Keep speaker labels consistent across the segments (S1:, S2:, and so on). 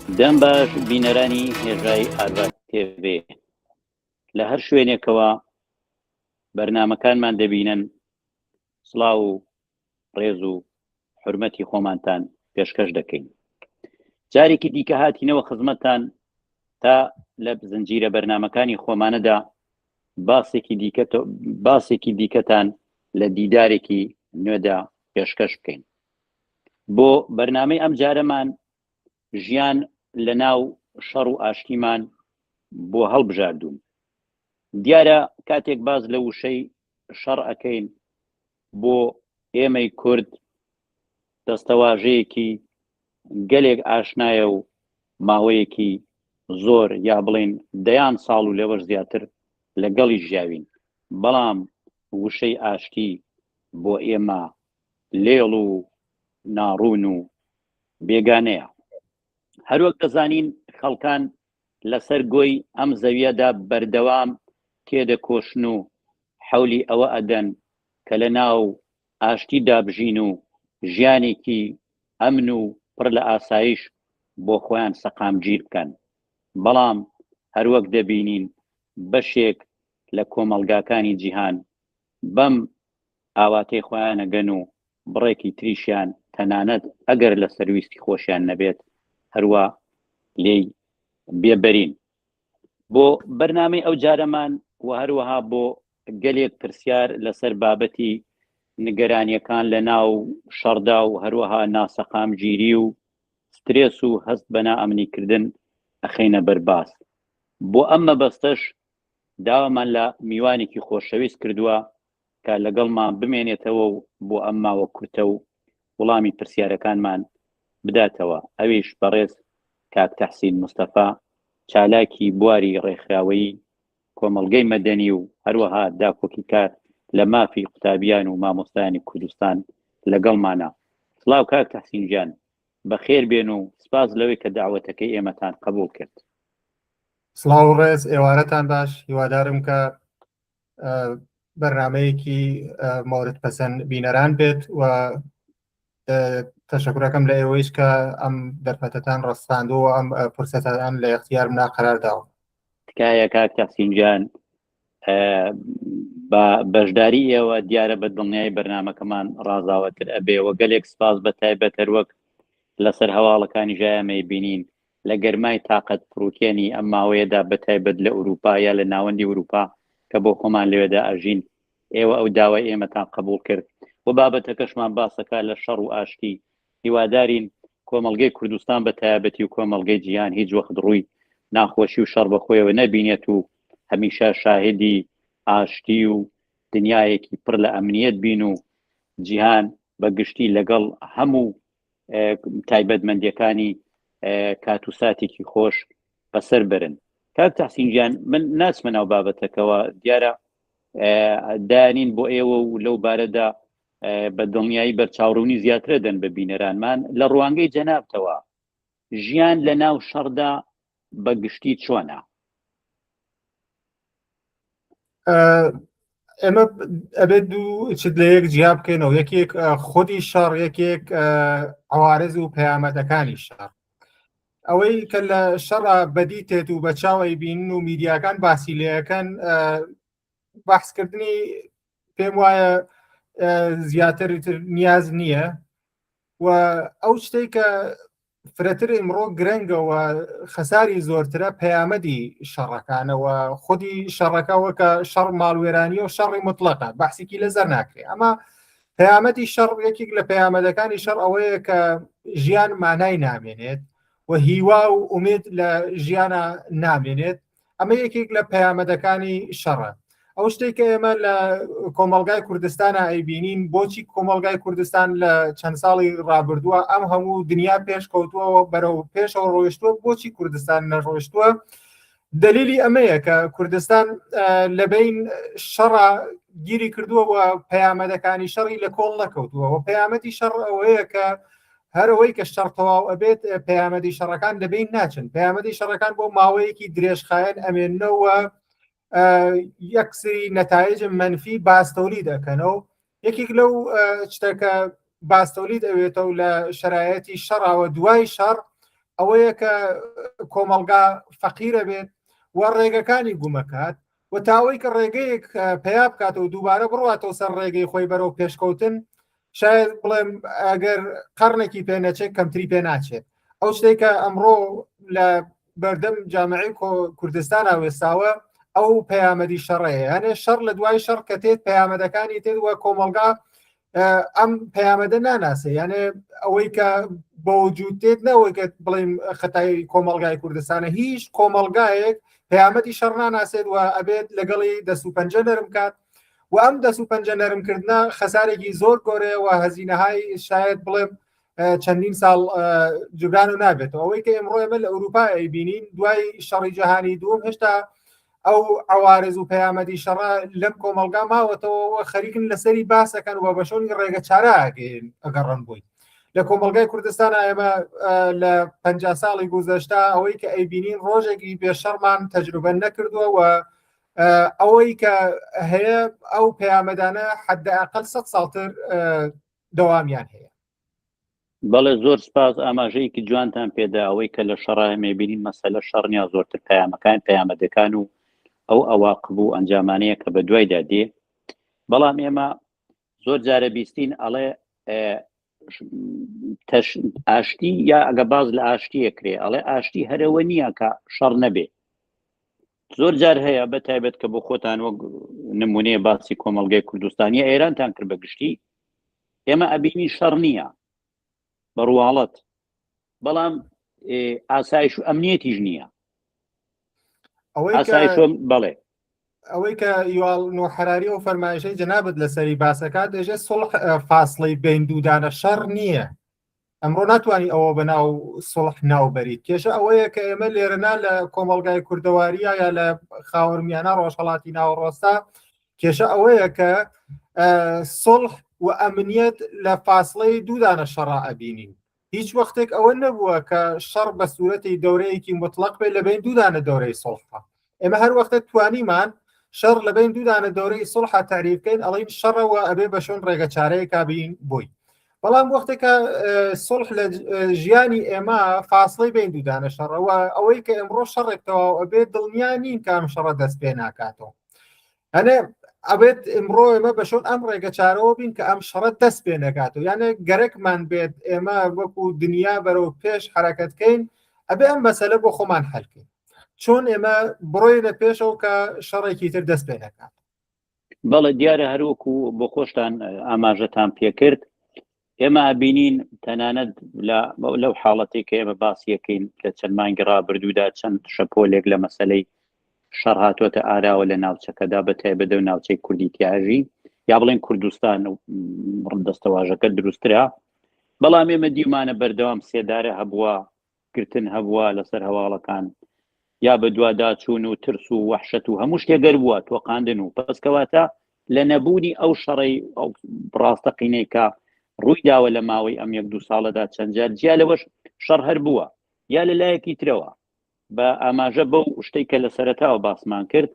S1: دەم باش بینەرانی هێژای ئارڤا تێڤێ لە هەر شوێنێکەوە بەرنامەکانمان دەبینن سڵاو و ڕێز و حورمەتی خۆمانتان پێشکەش دەکەین. جارێکی دیکە هاتینەوە خزمەتتان تا لە زنجیرە بەرنامەکانی خۆمانەدا باسێکی دیکە باسێکی دیکەتان لە دیدارێکی نوێدا پێشکەش بکەین. بۆ بەرنامەی ئەم جارەمان ژیان لە ناو شەڕ و ئاشتیمان بۆ هەڵبژاردوون. دیارە کاتێک باس لە وشەی شەڕ ئەکەین بۆ ئێمەی کورد دەستەواژەیەکی گەلێک ئاشنایە و ماوەیەکی زۆر یا بڵێین دەیان ساڵ و لەوەش زیاتر لەگەڵی ژیاوین، بەڵام وشەی ئاشتی بۆ ئێمە لێڵ و ناڕوون و بێگانەیە. هەروەک دەزانین خەڵکان لەسەر گۆی ئەم زەویەدا بەردەوام تێدەکۆشن و حەولی ئەوە ئەدەن کە لە ناو ئاشتیدا بژین و ژیانێکی ئەمن و پڕ لە ئاسایش بۆ خۆیان سەقامگیر بکەن، بەڵام هەروەک دەبینین بەشێک لە کۆمەڵگاکانی جیهان بەم ئاواتەی خۆیان ئەگەن و بڕێکی تریشیان تەنانەت ئەگەر لە سەرویستی خۆشیان نەبێت هەروا لێی بێبەرین. بۆ بەرنامەی ئەو جارەمان و هەروەها بۆ گەلێک پرسیار لەسەر بابەتی نگەرانیەکان لە ناو شەڕدا و هەروەها ناسەقامگیری و سترێس و هەست بە نائەمنیکردن ئەخەینە بەرباس. بۆ ئەم مەبەستەش داوامان لە میوانێکی خۆشەویست کردووە کە لەگەڵمان بمێنێتەوە و بۆ ئەم ماوە کورتە و وڵامی پرسیارەکانمان بداتەوە، ئەویش بەڕێز کاک تەحسین مستەفا، چالاکی بواری ڕێکخراوەیی کۆمەڵگەی مەدەنی و هەروەها داکۆکیکار لە مافی قوتابیان و مامۆستایانی کوردستان لەگەڵمانە. سڵاو کاک تەحسین گیان، بەخێر بێن و سپاس لەوەی کە دەعوەتەکەی ئێمەتان قەبووڵ کرد.
S2: سڵاو و ڕێز، ئێوارەتان باش، هیوادارم کە بەرنمەیەکی مورد پەسەند بینەران بێت و تەشەکورەکەم لە ئێوەیش کە ئەم دەرفەتەتان ڕەخساندووە ئەم فرسەتان لە اختیار منا قەرار داوە.
S1: تکایە کاک تەحسین گیان بە بەشداری ئێوە دیارە بە دڵنیای بەرنمەکەمان ڕازاوەتر ئەبێ و گەلێک سپاس بە تایبەت هەروەک لەسەر هەواڵەکانی ژایەمەی بینین لە گەرمای تاقەت پڕوکێنی ئەم ماوەیەدا بە تایبەت لە ئورووپا یا لە ناوەندی ئورووپا کە بۆ خۆمان لەوێدا ئەژین ئێوە ئەو داوای ئێمەتان قبوڵ کرد و بابەتەکەشمان باسەکە لە شەڕ و ئاشتی هیوادارین کۆمەڵگەی کوردستان بە تایبەتی و کۆمەڵگەی جیهان هیچ وەخت ڕووی ناخۆشی و شەڕ بەخۆیەوە نەبینێت و هەمیشە شاهدی ئاشتی و دنیایەکی پڕ لە ئەمنیەت بین و جیهان بە گشتی لەگەڵ هەموو تایبەتمەندیەکانی کات و ساتێکی خۆش بەسەر برن. کاک تەحسین گیان من ناچمە ناو بابەتەکەوە دیارە دانین بۆ ئێوە و لەو بارەدا بە دڵنیایی بەرچاوڕوونی زیاترە دەن بە بینەرانمان لە ڕوانگەی جەنابتەوە ژیان لە ناو شەڕدا بە گشتی چۆنە؟
S2: ئێمە ئەبێت دوو چت لە یەک جیا بکەینەوە یەکێک خودی شەڕ یەکێک عوارز و پەیامەدەکانی شەڕ ئەوەی کە لە شەڕ بەدی تێت و بە چاوەی بینن و میدیاکان باسی لەکەن باسکردنی پێم وایە زیاتر نیاز نییە و ئەو شتێک کە فرەتر ئمڕۆ گرنگە و خەساری زۆرترە پەیامەدی شەڕەکانەوە خودی شەڕەکە وەکە شەڕ ماڵوێرانی و شەڕی مطلقە بەحسێکی لەزەر ناکرێ ئەمە پەیامەتی شەڕ یەکێک لە پەیامەدەکانی شەڕ ئەوەیە کە ژیان مانای نامێنێت و هیوا و ئومێد لە ژیانە نامێنێت ئەمە یەکێک لە پەیامەدەکانی شەڕە ئەو شتێک کە ئێمە لە کۆمەلگای کوردستانە ئەیبینین بۆچی کۆمەلگای کوردستان لە چەند ساڵی ڕابردووە ئەم هەموو دنیا پێش کەوتووەوە بەرەو پێشەوە ڕۆیشتووە بۆچی کوردستان نەڕۆیشتووە دلیلی ئەمەیە کە کوردستان لە بین شەڕە گیری کردووە و پەیامەدەکانی شەڕی لە کۆڵ نەکەوتووە و پەیامەتی شەڕ ئەوەیە کە هەرەوەی کە شەڕ تەواو ئەبێت پەیامەدی شەڕەکان لەبین ناچن پەیامەدی شەڕەکان بۆ ماوەیەکی درێژخایەن ئەمێنەوە یەکسری نەتایج منفی باستەولی دەکەنەوە یەکێک لەو شتەکە باستەولید ئەوێتەوە لە شرایەتی شەڕاوە دوای شەڕ. ئەوەیە کە کۆمەڵگا فەقیرە بێت و ڕێگەکانی گومەکات و تاوەی کە ڕێگەیەک پیا بکاتەوە دووبارە بڕاتەوە سەر ڕێگەی خۆی بەرەو پێشکەوتن شاید بڵێم ئەگەر قەرنێکی پێ نەچێت کەمتری پێ ناچێت ئەو شتێک کە ئەمڕۆ لە بەردەم جامعی کوردستان وێستاوە ئەو پەیامەدی شەڕەیە هەنێ شەڕ لە دوای شەڕ کە تێت پەیامەدەکانی تێت وە کۆمەلگا ئەم پەیامەدە ناناسێ یانێ ئەوەی کە بەوجود تێت نەوەی کە بڵێم خەتای کۆمەلگای کوردستانە هیچ کۆمەلگایەک پەیامەتی شەڕ ناناسێت و ئەبێت لەگەڵی دەست و پەنجە نەرم کات و ئەم دەست و پەنجە نەرمکردە خەسارێکی زۆر گۆرەیە و هەزینەهای شاید بڵێم چەندین ساڵ جوبران و نابێتەوە ئەوەی کە ئێمڕۆ ئێمە لە ئەوروپا ئەیبینین دوای شەڕی جیهانی دووەم هێشتا ئەو عوارز و پەیامەدی شەڕە لەم کۆمەلگا ماوەتەوە خەریکن لەسەری باسەکەن و بەشۆنی ڕێگە چارەگەین ئەگەڕن بووی لە کۆمەلگای کوردستان ئێمە لە پ ساڵی گوزەشتا ئەوەی کە ئەیبینین ڕۆژێکی بێشەڕمان تەجروبە نەکردووە و ئەوەی کە هەیە ئەو پەیامەدانە حدەقل 100 ساڵتر دەوامیان هەیە.
S1: بەڵێ زۆر سپاس ئاماژەیەکی جوانتان پێدا ئەوەی کە لە شەڕا مێبینین مەسەلە شەڕ نیە زۆرتر پەیامەکان پەیامەدەکان و ئەو ئەواقب و ئەنجامانەیە کە بە دوایدا دێ بەڵام ئێمە زۆر جارە بیستین ئەڵێ ئاشتی یا ئەگە باز لە ئاشتیە کرێ ئەڵێ ئاشتی هەرەوە نییە کە شەڕ نەبێ زۆر جار هەیە بە تایبەت کە بۆ خۆتان وەک نمونەیە باسی کۆمەڵگای کوردستانیە ئێرانتان کرد بە گشتی ئێمە ئەبینی شەڕ نییە بە ڕواڵەت بەڵام ئاسایش و ئەمنیەتیش نییە
S2: ئەوەی
S1: بەڵێ
S2: ئەوەی کە یوال نوحەراری و فەرمایشەی جەنابت لەسەری باسەکات دێژێ سڵح فاصلەی بین دوودانە شەڕ نییە ئەمڕۆ ناتوانانی ئەوە بە ناو سڵح ناوبەریت کێشە ئەوەیە کە ئێمە لێرەنا لە کۆمەڵگای کوردەواریە یا لە خاوەرمیانە ڕۆژهڵاتی ناوەڕۆستا کێشە ئەوەیە کە سڵح و ئەمنیەت لە فاصلەی دوودانە شەڕا ئەبینین هیچ وەختێک ئەوە نەبووە کە شەڕ بە سوورەتی دەورەیەکی مطلق بێ لە بین دوودانە دەورەی سڵحە ئێمە هەر وەختە توانیمان شەڕ لە بین دوودانە دەورەی سڵحە تاریفکەین ئەڵین شەڕەوە ئەبێ بە شوێن ڕێگە چارەیەکا بین بۆی بەڵام وەختێکە سڵح لە ژیانی ئێمە فاصلەی بین دوودانە شەڕەوە ئەوەی کە ئەمڕۆ شەڕێک تەواو ئەبێت دڵنیا نین کام شەڕە دەست پێ ناکاتەوە ئەنێ ئەبێت ئمڕۆ ئێمە بە شۆن ئەم ڕێگە چارەوە بین کە ئەم شەڕە دەست پێ نەکاتەوە یانە گەرەکمان بێت ئێمە وەکو دنیا بەرەو پێش حرەکەتکەین ئەبێ ئەم مەسەلە بۆ خۆمان حلکەین چۆن ئێمە بڕۆینە پێشەوە کە شەڕێکی تر دەست پێ نەکات
S1: بەڵێ دیارە هەروەکو بۆ خۆشتان ئاماژەتان پێکرد ئێمە ئەبینین تەنانەت لەو حاڵەتێک کە ئێمە باسیەکەین لە چەند مانگی ڕابردوودا چەند شەپۆلێک لە مەسلەی شەڕ هاتووەتە ئاراوە لە ناوچەکەدا بە تایبەت و ناوچەی کوردی تیاژی یا بڵێن کوردستان و دەستەواژەکە دروسترا بەڵام ئێمە دیمانە بەردەوام سێدارە هەبووە گرتن هەبووە لەسەر هەواڵەکان یا بەدواداچوون و ترس و وەحشەت و هەموو شتێک گەر بووە تۆقاندن و پس کەواتە لە نەبوونی ئەو شەڕەی ئەو ڕاستەقینەی کە ڕووی داوە لە ماوەی ئەم یەک دوو ساڵەدا چەند جار جیا لەوەش شەڕ هەر بووە یا لە لایەکی ترەوە بە ئاماژە بەو شتەی کە لە سەرەتاوە باسمان کرد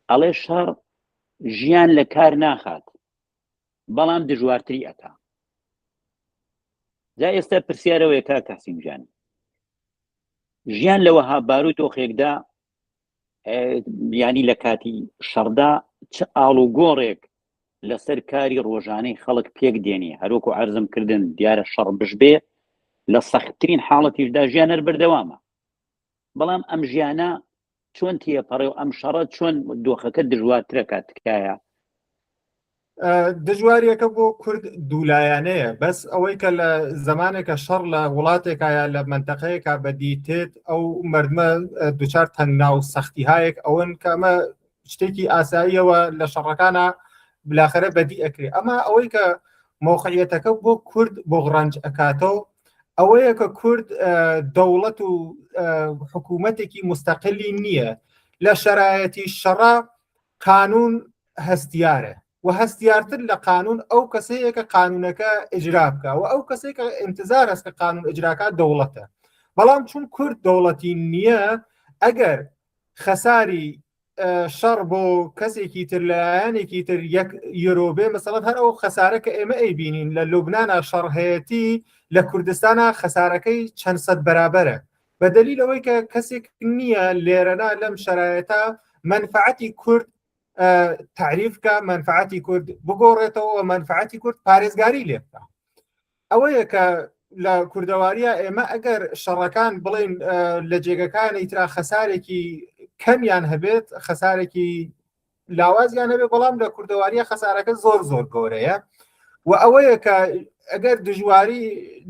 S1: ئەڵێ شەڕ ژیان لە کار ناخات بەڵام دژوارتری ئەکا جا ئێستا پرسیارەوەیە کاک تەحسین گیان ژیان لە وەها بارو دۆخێکدا ینی لە کاتی شەڕدا چ ئاڵ و گۆڕێک لەسەر کاری ڕۆژانەی خەڵک پێک دێنی هەروەکو عرضم کردن دیارە شەڕ بشبێ لە سەختترین حاڵەتیشدا ژیان هەر بەردەوامە بەڵام ئەم ژیانە چۆن تێپەڕێ و ئەم شەڕە چۆن دۆخەکە دژوارترەکە تکایە
S2: دژواریەکە بۆ کورد دوولایەنەیە بەس ئەوەی کە لە زمانێکە شەڕ لە وڵاتێکایە لە منتەقەیەکە بەدیتێت ئەو مردمە دوچار تەنگنا و سەختیهایەک ئەوەن کە ئەمە شتێکی ئاساییەوە لە شەڕەکانە بلاخرە بەدی ئەکرێ ئەمە ئەوەی کە مۆقعیەتەکە بۆ کورد بۆ ڕەنج ئەکاتەوە ئەوەیە کە کورد دەوڵەت و حکوومەتێکی مستەقلی نییە لە شەرایەتی شەڕە قانون هەستیارە و هەستیارتر لە قانون ئەو کەسەیە کە قانونەکە ئیجرا بکە و ئەو کەسێک کە انتظار هەست کە قانون ئیجراکە دەوڵەتە بەڵام چون کورد دەوڵەتی نییە ئەگەر خەساری شەڕ بۆ کەسێکی تر لایەنێکی تر یەک یۆرۆ بێ مەسەڵەن هەر ئەو خەسارە کە ئێمە ئەیبینین لە لوبناە شەڕ هەیەتی لە کوردستانە خەسارەکەی چەند سەد بەرابەرە. بە دەلیل ئەوەی کە کەسێک نییە لێرەنا لەم شەرایەتە مەنفعەتی کورد تعریف کە مەنفعەتی کورد بگۆڕێتەوە و مەنفعەتی کورد پارێزگاری لێ بکە ئەوەیە کە لە کوردەواریە ئێمە ئەگەر شەڕەکان بڵین لە جێگەکانی ترا خەسارێکی کەمیان هەبێت خەسارێکی لاوازیان هەبێ بەڵام لە کوردەواریە خەسارەکە زۆر زۆر گەورەیە و ئەوەیە کە ئەگەر دژواری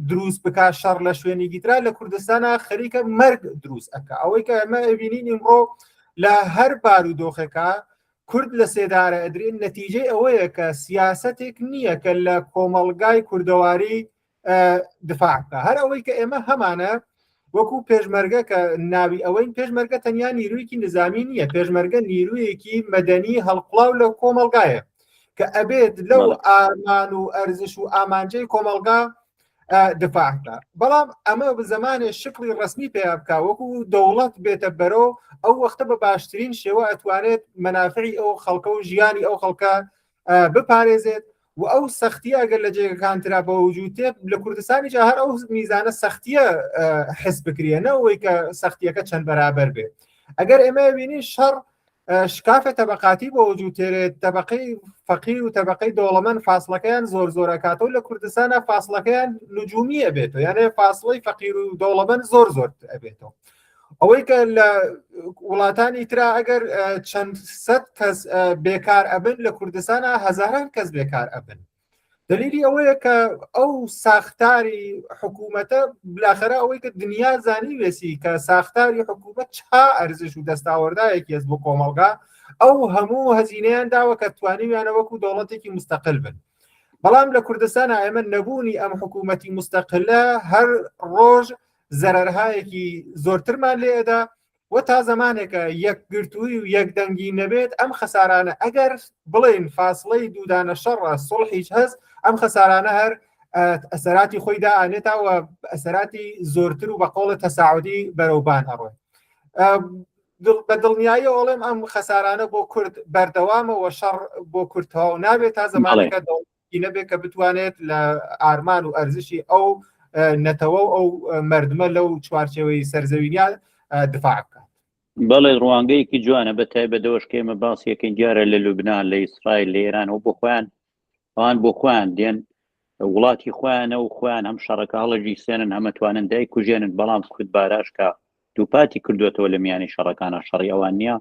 S2: دروست بک شەڕ لە شوێنی گیترا لە کوردستانە خەریکە مەرگ دروست ئەکە ئەوەی کە ئەمە ئەبینین ئیمڕۆ لە هەر بارودۆخێکە کورد لە سێدارە ئەدرێن نەتیجەی ئەوەیە کە سیاسەتێک نییە کە لە کۆمەڵگای کوردەواری دفاع بکە هەر ئەوەی کە ئێمە هەمانە وەکو پێشمەرگە کە ناوی ئەوەین پێشمەرگە تەنیا نیرویکی نظامی نییە پێشمەرگە نیرویەکی مەدەنی هەڵقڵاو لە کۆمەڵگایە کە ئەبێت لەو ئارمان و ئەرزش و ئامانجەی کۆمەڵگا دفاع بکە بەڵام ئەمە بە زمانێ شکلی ڕسمی پێیا بکە وەکو دەوڵەت بێتە بەرەو ئەو وەختە بە باشترین شێوە ئەتوانێت مەنافعی ئەو خەڵکە و ژیانی ئەو خەڵکە بپارێزێت و ئەو سەختیە ئەگەر لە جێگەکان ترا بە وجود تێ لە کوردستانی جا هەر ئەو میزانە سەختیە حس بکرێ نەوەی کە سەختیەکە چەند بەرابەر بێ ئەگەر ئێمە بینین شەڕ شکافە تەبقاتی بۆ وجود تێرێت تەبقەی فەقیر و تەبقەی دەوڵەمەند فاصلەکەیان زۆر زۆرەکاتەوە لە کوردستانە فاصلەکەیان نجومیە بێتەوە یانێ فاصلەی فەقیر و دەوڵەمەند زۆر زۆر ئەبێتەوە ئەوەی کە لە وڵاتانی ترا ئەگەر چەند سەد کەس بێکار ئەبن لە کوردستانە هەزاران کەس بێکار ئەبن دلیلی ئەوەیە کە ئەو ساختاری حکوومەتە بلاخەرە ئەوەی کە دنیا زانی وێسی کە ساختاری حکوومەت چا ئەرزش و دەستاوەردایەکی ئەس بۆ کۆمەڵگا ئەو هەموو هەزینەیان داوە کە توانیویانە وەکو دەوڵەتێکی مستەقل بن بەڵام لە کوردستان ئێمە نەبوونی ئەم حکوومەتی مستەقلە هەر ڕۆژ زەرەرهایەکی زۆرترمان لێ ئەدا و تا زەمانێکە یەکگرتووی و یەکدەنگی نەبێت ئەم خەسارانە ئەگەر بڵێن فاصلەی دوودانە شەڕە سڵحیش هەست ئەم خەسارانە هەر ئەسەراتی خۆی دائانێتەوە ئەسەراتی زۆرتر و بە قۆڵە تەساعودی بەرەوبان ئەڕۆن بە دڵنیایی ئەڵێم ئەم خەسارانە بۆ کورد بەردەوامەوە شەڕ بۆ کورد تەواو نابێت تا زمانەکە نەبێت کە بتوانێت لە ئارمان و ئەرزشی ئەو نەتەوە و ئەو مردمە لەو چوارچێوەی سەرزەوینیا دفاع بکات.
S1: بەڵێ ڕوانگەیەکی جوانە بە تایبەت دەوەش کە ئێمە باسیەکەین دیارە لە لوبناان لە ئیسرائیل لە ئێران و بۆ خۆیان ئەوان بۆ خۆیان دێن وڵاتی خۆیانە و خۆیان هەم شەڕەکە هەڵەگیرسێنن هەمەتوانن دای کوژێنن بەڵام کورد باراش کە دووپاتی کردوێتەوە لە میانی شەڕەکانە شەڕی ئەوان نییە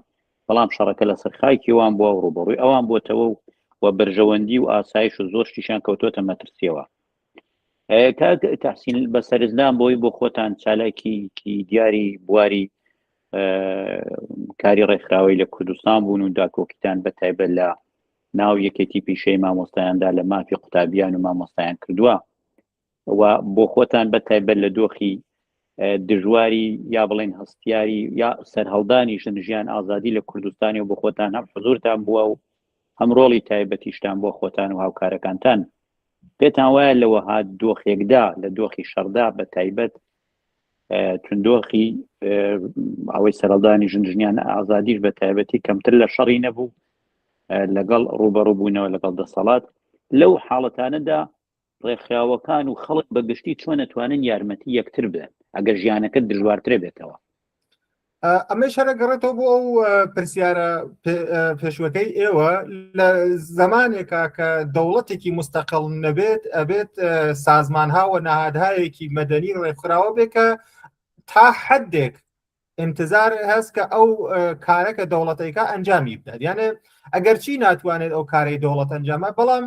S1: بەڵام شەڕەکە لەسەر خاکی وان بووە و ڕوبەڕووی ئەوان بۆتەوە و و بەرژەوەندی و ئاسایش و زۆر شتیشان کەوتۆتە مەترسیەوە کاک تحسین بە سەرزدان بۆی بۆ خۆتان چالاکیکی دیاری بواری کاری ڕێکخراوەی لە کوردستان بوون و داکۆکیتان بە تایبەت لە ناو یەکێتی پیشەی مامۆستایاندا لە مافی قوتابیان و مامۆستایان کردووە و بۆ خۆتان بە تایبەت لە دۆخی دژواری یا بڵێن هەستیاری یا سەرهەڵدانی ژن ژیان ئازادی لە کوردستانی و بۆ خۆتان هەم حزورتان بووە و هەم ڕۆڵی تایبەتیشتان بۆ خۆتان و هاوکارەکانتان پێتان وایە لە وەها دۆخێکدا لە دۆخی شەڕدا بە تایبەت توندۆخی ئەوەی سەرەڵدانی ژن ژنیان ئازادیش بە تایبەتی کەمتر لە شەڕی نەبوو لەگەڵ ڕوبەڕووبوونەوە لەگەڵ دەسەڵات لەو حاڵەتانەدا ڕێکخراوەکان و خەڵک بە گشتی چۆن ئەتوانن یارمەتی یەکتر بدەن ئەگەر ژیانەکە دژوارترە بێتەوە؟
S2: ئەمەش هەرە گەڕێتەوە بۆ ئەو پرسیارە پێشوەکەی ئێوە لە زمانێکا کە دەوڵەتێکی مستەقل نەبێت ئەبێت سازمانها و نەهادهایەکی مەدەنی ڕێکخراوە بێ کە تا حدێک انتظار هەست کە ئەو کارە کە دەوڵەتێکە ئەنجامی بدات یانێ ئەگەرچی ناتوانێت ئەو کارەی دەوڵەت ئەنجامە بەڵام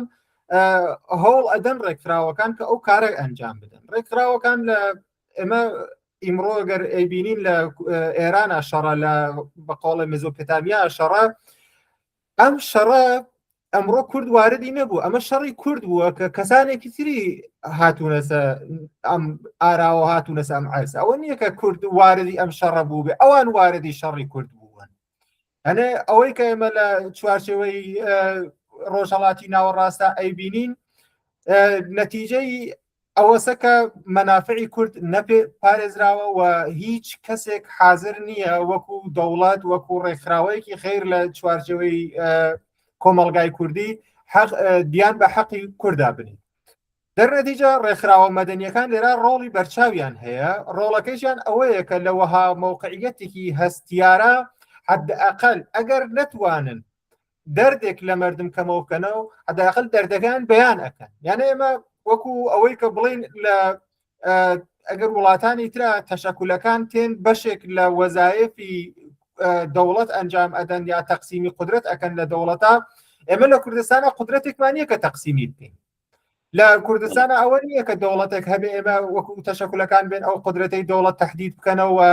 S2: هەوڵ ئەدەن ڕێکخراوەکان کە ئەو کارە ئەنجام بدەن ڕێکخراوەکان لە ئێمە ئیمڕۆ گەر ئەیبینین لە ئێرانە شەڕە لە بەقۆڵە مێزۆپۆتامیا شەڕە ئەم شەڕە ئەمڕۆ کورد واردی نەبوو ئەمە شەڕی کورد بووە کە کەسانێکی تری هاتوونەسە ئەم ئاراوە هاتوونەسە ئەم عرس ئەوە نییە کە کورد واردی ئەم شەڕە بوو بێ ئەوان واردی شەڕی کورد بوون ئەنێ ئەوەی کە ئێمە لە چوارچێوەی ڕۆژهڵاتی ناوەڕاستە ئەیبینین نەتیجەی ئەوەسە کە مەنافعی کورد نەپێ پارێزراوە و هیچ کەسێک حاضر نییە وەکو دەوڵەت وەکو ڕێکخراوەیەکی خیر لە چوارچێوەی کۆمەڵگای کوردی حەق دیان بە حەقی کوردا بنی. دەرنەتیجە ڕێکخراوە مەدەنیەکان لێرە ڕۆڵی بەرچاویان هەیە، ڕۆڵەکەیشیان ئەوەیە کە لە وەها مەوقعیەتێکی هەستیارە حەدئەقەل ئەگەر نەتوانن دەردێک لە مردم کەمەوە بکەنەوە حەدئەقەل دەردەکان بەیان ئەکەن. یانە ئێمە وەکو ئەوەی کە بڵین لە ئەگەر وڵاتانی ترە تەشەکولەکان تێن بەشێک لە وەزایفی دەوڵەت ئەنجام ئەدەن یا تەقسیمی قدرەت ئەکەن لە دەوڵەتە، ئێمە لە کوردستانە قدرەتێکمان نییە کە تەقسیمی بکەین. لە کوردستانە ئەوە نییە کە دەوڵەتێک هەبێ ئێمە وەکو تەشەکولەکان بێن ئەو قدرەتەی دەوڵەت تهدید بکەنەوە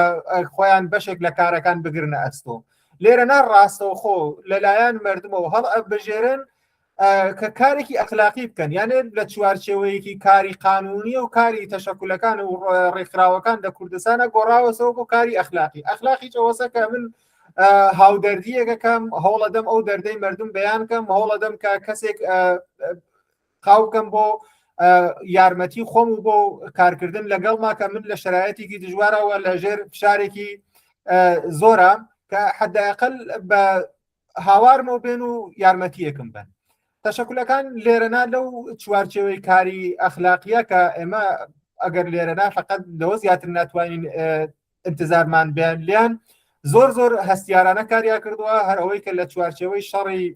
S2: خۆیان بەشێک لە کارەکان بگرنە ئەستۆ. لێرە نا ڕاستەوخۆ لەلایەن مردمەوە هەڵ ئەبژێرن کە کارێکی ئەخلاقی بکەن، یانێ لە چوارچێوەیەکی کاری قانونی و کاری تەشەکولەکان و ڕێکخراوەکان لە کوردستانە گۆڕاوەسەوە بۆ کاری ئەخلاقی. ئەخلاقی ئەوەسە کە من هاودەردیەکەکەم، هەوڵەدەم ئەو دەردەی مردم بەیان کەم، هەوڵەدەم کە کەسێک خاو بکەم بۆ یارمەتی خۆم و بۆ کارکردن لەگەڵما کە من لە شرایەتێکی دژوارەوە لە ژێر فشارێکی زۆرە کە حداقل بە هاوارمەوە بێن و یارمەتیەکم بن. تەشەکولەکان لێرەنا لەو چوارچێوەی کاری ئەخلاقیە کە ئێمە ئەگەر لێرەنا فقط لەوە زیاتر ناتوانین انتظارمان بێن لیان، زۆر زۆر هەستیارانە کاریا کردووە. هەر ئەوەی کە لە چوارچێوەی شەڕی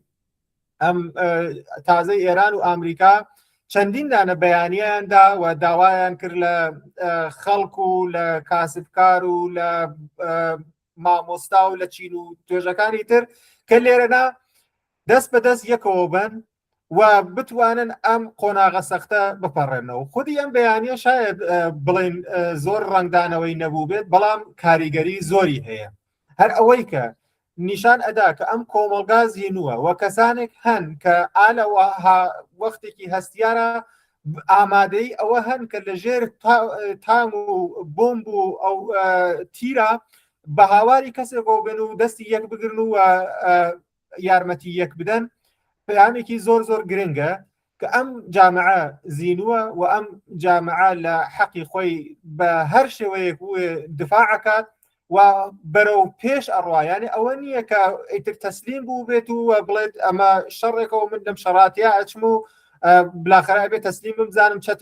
S2: ئەم تازەی ئێران و ئامریکا چەندین دانە بەیانیاندا و داوایان کرد لە خەڵک و لە کاسبکار و لە مامۆستا و لە چین و توێژەکانی تر کە لێرەنا دەست بە دەست یەکەوە بن و بتوانن ئەم قۆناغە سەختە بپەڕێنەوە. خودی ئەم بەیانە شاید بڵین زۆر ڕەنگدانەوەی نەبوو بێت، بەڵام کاریگەری زۆری هەیە. هەر ئەوەی کە نیشان ئەدا کە ئەم کۆمەڵگا زینووە و کەسانێک هەن کە ئالەوە وەختێکی هەستیارە ئامادەی ئەوە هەن کە لە ژێر تام و بۆمب و ئەو تیرە بە هاواری کەسێکەوە بن و دەستی یەک بگرن و یارمەتی یەک بدەن. پەیامێکی زۆر زۆر گرنگە کە ئەم جامعە زینووە و ئەم جامعە لە حەقی خۆی بە هەر شێوەیەک دفاعکات و بەرەو پێش ئەڕوا. یعنی ئەوە نییە کە ئیتر تەسلیم بوو بێت و بڵێت ئەمە شەڕێکەوە من لەم شەڕاتیا ئەچم و بلاخرا بێت تەسلیم بزانم چە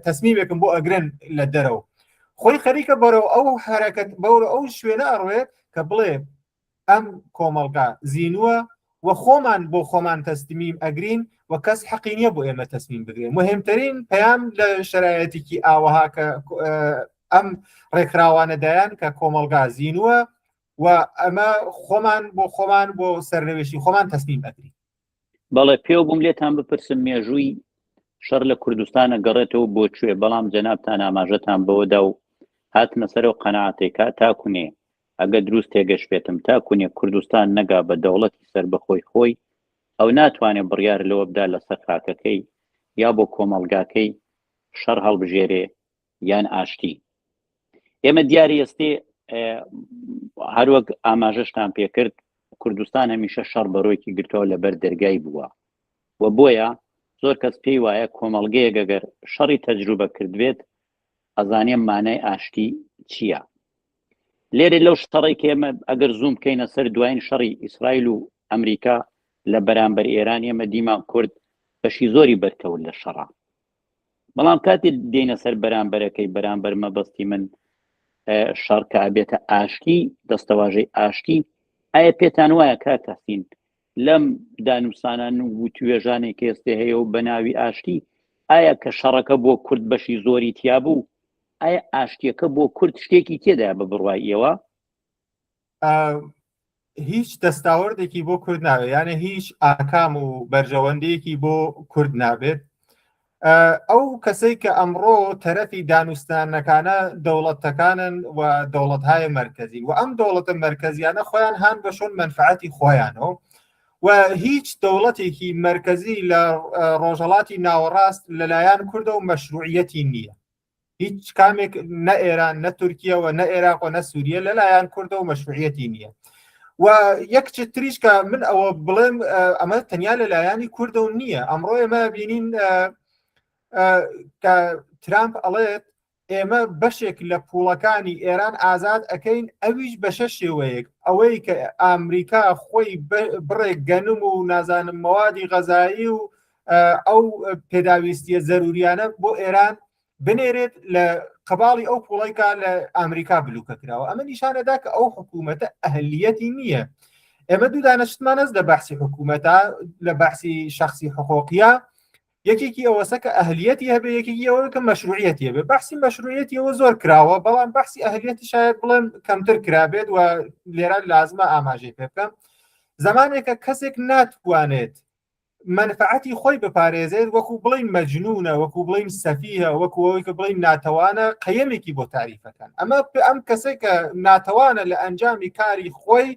S2: تەسمیمێکم بۆ ئەگرن لە دەرەوە. خۆی خەریکە بەرەو ئەو حرەکەت بەورە ئەو شوێنە ئەڕوێ کە بڵێ ئەم کۆمەڵگا زینووە و خۆمان بۆ خۆمان تەسلیم ئەگرین و کەس حەقی نییە بۆ ئێمە تەسلیم بگرێ. مهمترین پەیام لە شرایەتێکی ئاوەها کە ئەم ڕێکخراوانەدایان کە کۆمەڵگا زینووە و ئەمە خۆمان بۆ خۆمان بۆ سەرنەوێشی خۆمان تەسلیم ئەگرین.
S1: بەڵێ پێو بووم لێتان بپرسم مێژووی شەڕ لە کوردستانە گەڕێتەوە بۆ کوێ، بەڵام جەنابتان ئاماژەتان بەوەدا و هاتنە سەرەوە قەناعەتێکا تاکونێ ئەگە دروست تێگەشتبێتم تا کونێ کوردستان نەگا بە دەوڵەتی سەربەخۆی خۆی ئەو ناتوانێ بڕیار لەوە بدا لەسەر خاکەکەی یا بۆ کۆمەڵگاکەی شەڕ هەڵبژێرێ یان ئاشتی. ئێمە دیاری ئێستێ هەروەک ئاماژەشتان پێکرد کوردستان هەمیشە شەڕ بەرۆکی گرتەوە لەبەر دەرگای بووە و بۆیە زۆر کەس پێی وایە کۆمەڵگەیەک ئەگەر شەڕی تەجروبە کردبێت ئەزانێ مانای ئاشتی چییە. لێرە لەو شەڕی کە ئێمە ئەگەر زووم بکەینە سەر دوایین شەڕی ئیسرائیل و ئەمریکا لە بەرامبەر ئێران ئێمە دیمان کورد بەشی زۆری بەرکەوت لە شەڕا، بەڵام کاتێ دێنە سەر بەرامبەرەکەی بەرامبەر مەبەستی من شەڕ کە ئەبێتە ئاشتی دەستەواژەی ئاشتی، ئایا پێتان وایە کاک تەحسین لەم دانوسانان و وتوێژانێک ئێستێ هەیە و بە ناوی ئاشتی، ئایا کە شەڕەکە بۆ کورد بەشی زۆری تیا بوو، ئایا ئاشتیەکە بۆ کورد شتێکی تێدا بە بڕوای ئێوە؟
S2: هیچ دەستاوردێکی بۆ کورد نابێت، یانە هیچ ئاکام و بەرژەوەندیەکی بۆ کورد نابێت. ئەو کەسەی کە ئەمڕۆ تەرەفی دانوستانەکانە دەوڵەتەکانن و دەوڵەتهای مرکزی و ئەم دەوڵەتە مرکزیانە خۆیان هان بە شۆن مەنفعەتی خۆیانەوە و هیچ دەوڵەتێکی مرکزی لە ڕۆژهەڵاتی ناوەڕاست لەلایەن کوردە و مەشروعیەتی نییە. هیچ کامێک نە ئێران نە تورکیەوە نە عێراق و نە سووریە لەلایەن کوردە و مەشروعیەتی نییە. و یەک تریش کە من ئەوە بڵێم ئەمە تەنیا لەلایەنی کوردە و نییە. ئەمڕۆ ئێمە بینین کە ترامپ ئەڵێت ئێمە بەشێک لە پوڵەکانی ئێران ئازاد ئەەکەین، ئەویش بەشە شێوەیەک ئەوەی کە ئامریکا خۆی بڕێک گەنم و نازانم مەوادی غەزایی و ئەو پێداویستیە زەروریانە بۆ ئێران بنێرێت لە قەباڵی ئەو پوڵی کە لە ئەمریکا بلوکە کراوە. ئەمە نیشانەدا کە ئەو حکوومەتە ئەهلیەتی نییە. ئێمە دوو دانەشتمان هەست لە بەحسی حکوومەتە، لە بەحسی شخصی حقوقیە، یەکێکی ئەوەسە کە ئەهلیەتی هەبێ، یەکێکی ئەوە کە مەشروعیەتی هەبێ. بەحسی مەشروعیەتی ئەوە زۆر کراوە، بەڵام بەحسی ئەهلیەتی شاید بڵێم کەمتر کرابێت و لێرە لازمە ئاماژەی پێ بکەم. زمانێکە کەسێک ناتوانێت مەنفعەتی خۆی بپارێزێت، وەکو بڵین مەجنونە، وەکو بڵین سەفیهە، وەکو ئەوەی کە بڵین ناتەوانە، قەیەمێکی بۆ تاریفەکەن. ئەمە ئەم کەسێک کە ناتەوانە لە ئەنجامی کاری خۆی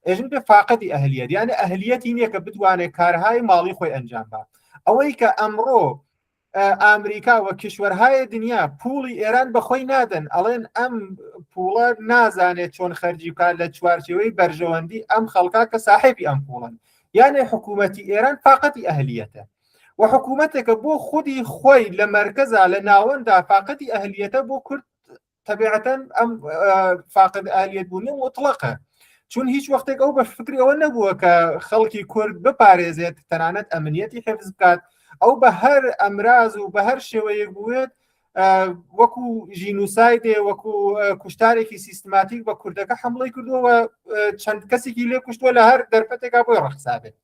S2: ئێژن پێ فاقەتی ئەهلیەت، یعنی ئەهلیەتی نییە کە بتوانێت کارهای ماڵی خۆی ئەنجام با. ئەوەی کە ئەمڕۆ ئامریکا و کشوەرهای دنیا پوڵی ئێران بە خۆی نادەن، ئەڵێن ئەم پوڵە نازانێت چۆن خەرجی بکات لە چوارچێوەی بەرژەوەندی ئەم خەڵکا کە ساحێبی ئەم پوڵن. یانێ حکوومەتی ئێران فاقەتی ئەهلیەتە و حکوومەتێکە بۆ خودی خۆی لە مەرکەزا لە ناوەندا فاقەتی ئەهلیەتە، بۆ کورد تەبیعەتەن ئەم فاقد ئالیەت بوونی مطلقە، چون هیچ وەختێک ئەو بە فکری ئەوە نەبووە کە خەڵکی کورد بپارێزێت، تەنانەت ئەمنیەتی حفظ بکات. ئەو بە هەر ئەمراز و بە هەر شێوەیەک بوێت وەکو ژینوسایدێ، وەکو کوشتارێکی سیستماتیک بە کوردەکە حملەی کردووە و چەند کەسێکی لێ کوشتووە لە هەر دەرفەتێکا بۆی ڕەخسابێت.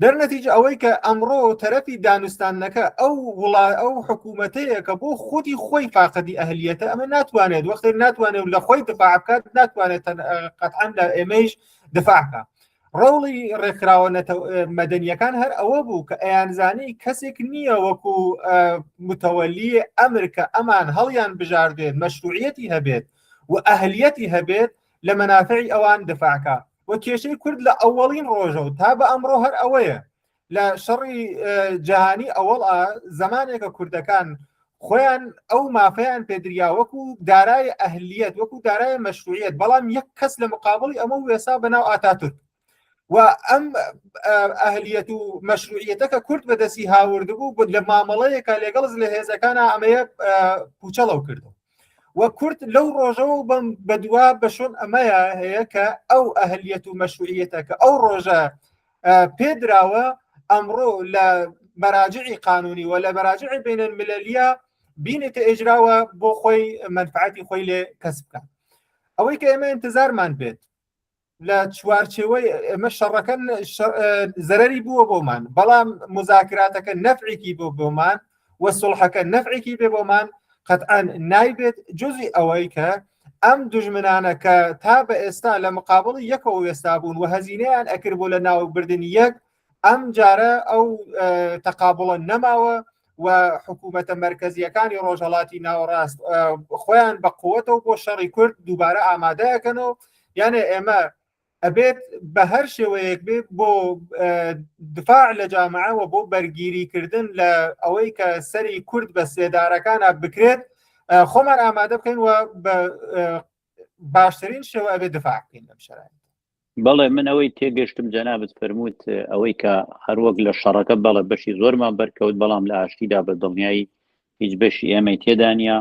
S2: دەرنەتیجە ئەوەی کە ئەمڕۆ تەرەفی دانوستاندنەکە ئەو وڵا ئەو حکوومەتەیە کە بۆ خودی خۆی فاقدی ئەهلیەتە، ئەمە ناتوانێت وەختێک ناتوانێت لە خۆی دفاع بکات، ناتوانێت قەتعەن لە ئێمەیش دفاع بکات. ڕۆڵی ڕێکخراوە مەدەنیەکان هەر ئەوە بوو کە ئەیانزانی کەسێک نییە وەکو متەوەلی ئەمر کە ئەمان هەڵیان بژاردێت مەشروعیەتی هەبێت و ئەهلیەتی هەبێت لە مەنافعی ئەوان دفاعکە. و کێشەی کورد لە ئەوەڵین ڕۆژەوە تا بە ئەمڕۆ هەر ئەوەیە. لە شەڕی جیهانی ئەوەڵ زمانێکە کوردەکان خۆیان ئەو مافیان پێدریا وەکو دارای ئەهلیەت، وەکو دارای مەشروعیەت، بەڵام یەک کەس لە مقابلی ئەمە وێسا بە ناو ئاتاتورک و ئەم ئەهلیەت و مەشروعیەتە کە کورد بەدەستی هاوردبوو لە مامەڵەیەکە لەگەڵ لە هێزەکانە ئەمەیە پوچەڵەو کردو و کورد لەو ڕۆژەوە بەم بەدوا بە شۆن ئەمەیە هەیە کە ئەو ئەهلیەت و مەشروعیەتە کە ئەو ڕۆژە پێدراوە ئەمڕۆ لە مەراجعی قانونی و لە مەراجعی بین المللیە بینێتە ئێجراوە بۆ خۆی منفعەتی خۆی لێ کەسب بکات. ئەوەی کە ئێمە انتظارمان بێت لە چوارچێوەی ئێمە شەڕەکە زەرەری بووە بۆمان، بەڵام مزاکراتەکە نەفعێکی بۆ بۆمان و سڵحەکە نەفعێکی بێ بۆمان قەتعەن نایبێت، جزی ئەوەی کە ئەم دژمنانە کە تا بە ئێستا لە مقابڵی یەکەوە وێستا بوون و هەزینەیان ئەکرد بۆ لە ناوبردنی یەک، ئەم جارە ئەو تەقابڵە نەماوە و حکوومەتە مەرکەزیەکانی ڕۆژهەڵاتی ناوەڕاست خۆیان بە قووەتەوە بۆ شەڕی کورد دووبارە ئامادەکەنەوە. یانێ ئێمە ئەبێت بە هەر شێوەیەک بێت بۆ دفاع لە جامعە و بۆ بەرگیریکردن لە ئەوەی کە سەری کورد بە سێدارەکانە بکرێت خۆمان ئامادە بکەین و بە باشترین شێوە ئەبێت دفاع بکەین لەم شەرایت.
S1: بەڵێ، من ئەوەی تێگەشتم جەنابت فەرمووت ئەوەی کە هەروەک لە شەڕەکە بەڵێ بەشی زۆرمان بەرکەوت، بەڵام لە ئاشتیدا بە دڵنیایی هیچ بەشی ئێمەی تێدا نییە.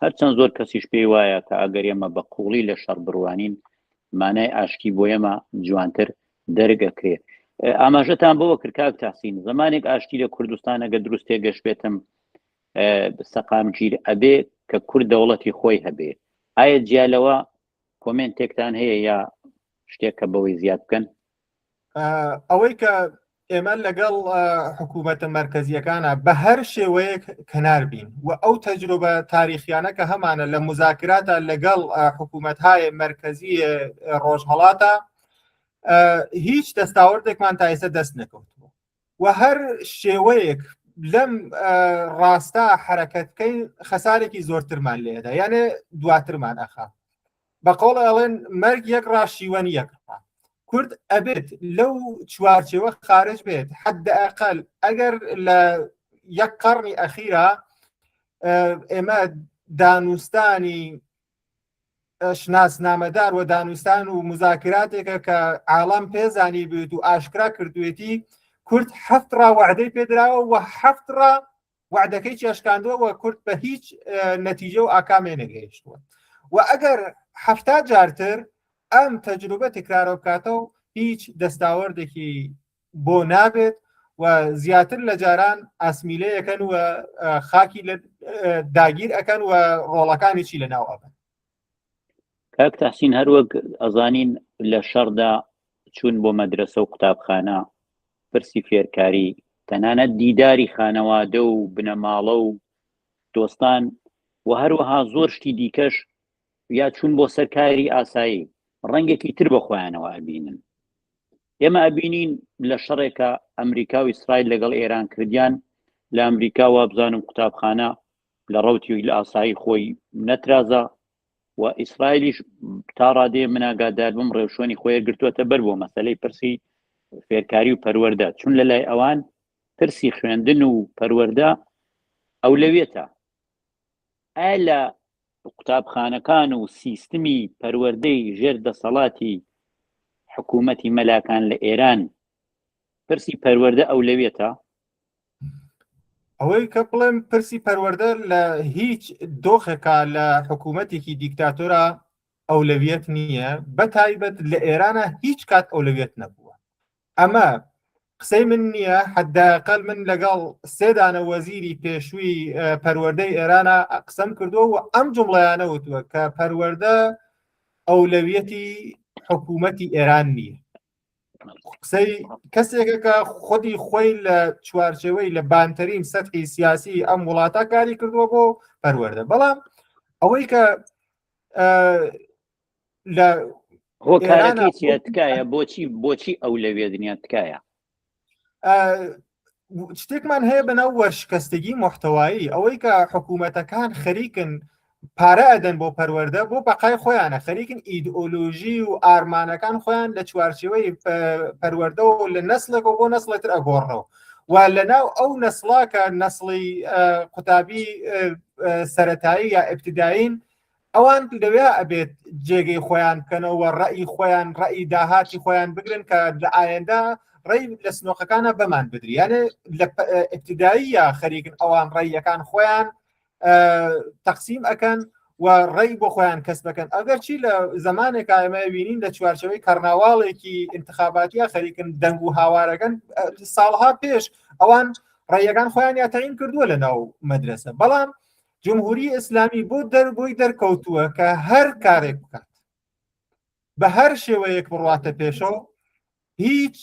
S1: هەرچەند زۆر کەسیش پێی وایە کە ئەگەر ئێمە بە قوڵی لە شەڕ بڕوانین مانای ئاشتی بۆ ئێمە جوانتر دەرک ئەکرێ. ئاماژەتان بەوە کرد کاک تەحسین، زمانێک ئاشتی لە کوردستان ئەگەر دروست تێگەشت بێتم سەقامگیر ئەبێ کە کورد دەوڵەتی خۆی هەبێ. ئایا جیا لەوە کۆمێنتێکتان هەیە یا شتێک کە بەوەی زیاد بکەن؟
S2: ئەوەی کە ئێمە لەگەڵ حکوومەتە مەرکەزیەکانە بە هەر شێوەیەک کەنار بین و ئەو تەجروبە تاریخیانە کە هەمانە لە مزاکراتە لەگەڵ حکوومەتهای مەرکەزی ڕۆژهەڵاتە هیچ دەستاوردێکمان تا ئێستا دەست نەکەوتووە و هەر شێوەیەک لەم ڕاستا حرەکەت بکەین خەسارێکی زۆرترمان لێدا، یانێ دواترمان ئەخا. بە قەوڵ ئەڵێن مەرگ یەک ڕا شیوەن یەک ڕا. کورد ئەبێت لەو چوارچێوە خارج بێت، حد ئەقل ئەگەر لە یەک قەرنی ئەخیرا ئێمە دانوستانی شناسنامەدار و دانوستان و مزاکراتێکە کە عاڵەم پێزانی بێت و ئاشکرا کردوێتی، کورد هەفت ڕا وعدەی پێدراوە و هەفت ڕا وعدەکەی چێشکاندووە و کورد بە هیچ نەتیجە و ئاکامێ نەگەیشتووە. و ئەگەر 70 جارتر ئەم تەجروبە تکرارە بکاتەوە هیچ دەستاوەردێکی بۆ نابێت. و زیاتر لە جاران ئاسمیلەیەکەن و خاکی لە داگیر ئەەکەن و ڕۆڵەکانی چی لە ناو ئەبن.
S1: کاک تەحسین هەروەک ئەزانین لە شەڕدا چوون بۆ مەدرسە و قوتابخانە پرسی فێرکاری تەنانەت دیداری خانەوادە و بنەماڵە و دۆستان و هەروەها زۆر شتی دیکەش یا چوون بۆ سەرکاری ئاسایی ڕەنگێکی تر بە خۆیانەوە ئەبینن. ئێمە ئەبینین لە شەڕێکە ئەمریکا و ئیسرائیل لەگەڵ ئێران کردیان لە ئەمریکا وابزانم قوتابخانە لە ڕوتی لە ئاسایی خۆی نەترازا و ئیسرائیلیش تا ڕادێ مناگادار بم ڕێوشۆنی خۆی گرتووەتە بەر بۆ مەسلەی پرسی فێرکاری و پەروەەردە چون لە لای ئەوان پرسی خوێندن و پەروەەردە ئەولەویەتە ئایا لە قوتابخانەکان و سیستمی پەروەردەی ژێر دەسەڵاتی حکوومەتی مەلاکان لە ئێران پرسی پەروەردە ئەولەویەتە؟
S2: ئەوەی کە بڵێم پرسی پەروەردە لە هیچ دۆخێکا لە حکوومەتێکی دیکتاتۆرا ئەولەویەت نییە بە تایبەت لە ئێرانە هیچ کات ئەولەویەت نەبووە ئەمە قسەی من نییە حداقل من لەگەڵ سێدانە وەزیری پێشووی پەروەردەی ئێرانە قسەم کردووە و ئەم جمڵیانە وتووە کە پەروەردە ئەولەویەتی حکوومەتی ئێران نییە قسەی کەسێکە کە خودی خۆی لە چوارچێوەی لە بانترین سەتحی سیاسی ئەم وڵاتە کاری کردووە بۆ پەروەردە بەڵام ئەوەی کە
S1: لە هۆکارەکەی چیە تکایە بۆچی بۆچی ئەو لەوێ دنیا تکایە
S2: شتێکمان هەیە بەناو وەرشکستگی محتەوایی ئەوەی کە حکوومەتەکان خەریکن پارە ئەدەن بۆ پەروەردە بۆ بەقای خۆیانە خەریکن ئیدئۆلۆژی و ئارمانەکان خۆیان لە چوارچێوەی پەروەردەوە لە نەسلێکەوە بۆ نەسڵێتر ئەگۆڕنەوە و لەناو ئەو نەسڵا کە نەسڵی قوتابی سەتایی یا ئبتدایین ئەوان لەوێ ئەبێت جێگەی خۆیان بکەنەوە ڕئی خۆیان ڕئی داهاتی خۆیان بگرن کە لە ئایندە ڕێی لە سنۆقەکانە بەمان بدری یانێ لە ئبتداییە خەریکن ئەوان ڕێیەکان خۆیان تەقسیم ئەکەن و ڕێی بۆ خۆیان کەس بکەن ئەگەر چی لە زمانێک ئێمە بینین لە چوارچەوەی کەرناواڵێکی انتخاباتیە خەریکن دەنگ و هاوارەکەن ساڵها پێش ئەوان ڕێیەکان خۆیان یا تەعین کردووە لە ناو مەدرسە بەڵام جمهوری ئیسلامی بۆ دەر بۆی دەرکەوتووە کە هەر کارێک بکات بە هەر شێوەیەک بڕواتە پێشەوە هیچ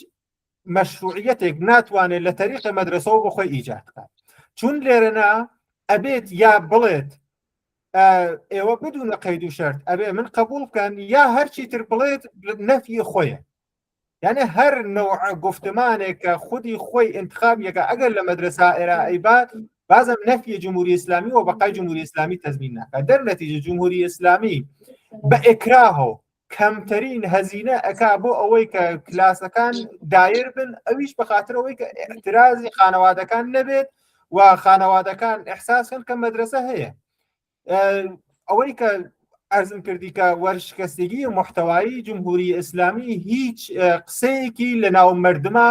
S2: مەشروعیەتێک ناتوانێت لە تەریقە مەدرسەوە بۆ خۆی ئیجاد بکات چون لێرەنا ئەبێت یا بڵێت ئێوە بدونە قەید و شەرت ئەبێ من قبول بکەن یا هەرچی تر بڵێت نەفی خۆیە یعنی هەر نوع گفتمانێک کە خودی خۆی انتخاب یەکە ئەگەر لە مەدرسا ئێرائەی بات بازم نەفی جمهوری ئیسلامی و بەقای جمهوری ئیسلامی تەزمین ناکات دەر نەتیجە جمهوری ئیسلامی بە ئێکراهەوە کەمترین هەزینە ئەکا بۆ ئەوەی کە کلاسەکان دایر بن ئەویش بەخاتر ئەوەی کە اعترازی خانەوادەکان نەبێت و خانەوادەکان احساسن کە مەدرسە هەیە ئەوەی کە ئەرزم کردی کە وەرشکەستگی محتوایی جمهوری ئیسلامی هیچ قسەیەکی لە ناو مردمە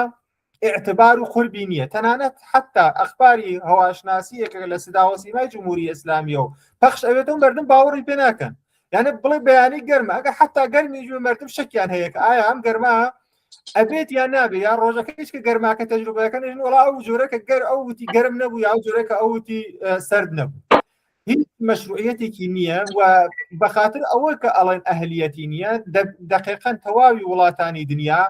S2: اعتبار و قوربی نییە تەنانەت حتا ئەخباری هەواشناسیەکە لە سداوە سیمای جمهوری ئیسلامیەوە پەخش ئەوێتەوە مردم باوەڕی پێ ناکەن یانە بڵێ بەیانی گەرمە ئەگە حتا گەرمی جوێ مردم شەکیان هەیە کە ئایا ئەم گەرما ئەبێت یان نابێ یا ڕۆژەکە هیچ کە گەرماکە تەجروبەکەن وڵا ئەو جۆرە کە گەر ئەو وتی گەرم نەبوو یا ئەو جۆرە کە ئەو وتی سرد نەبوو هیچ مەشروعیەتێکی نییە و بەخاتر ئەوە کە ئەڵێن ئەهلیەتی نییە دقیقا تەواوی وڵاتانی دنیا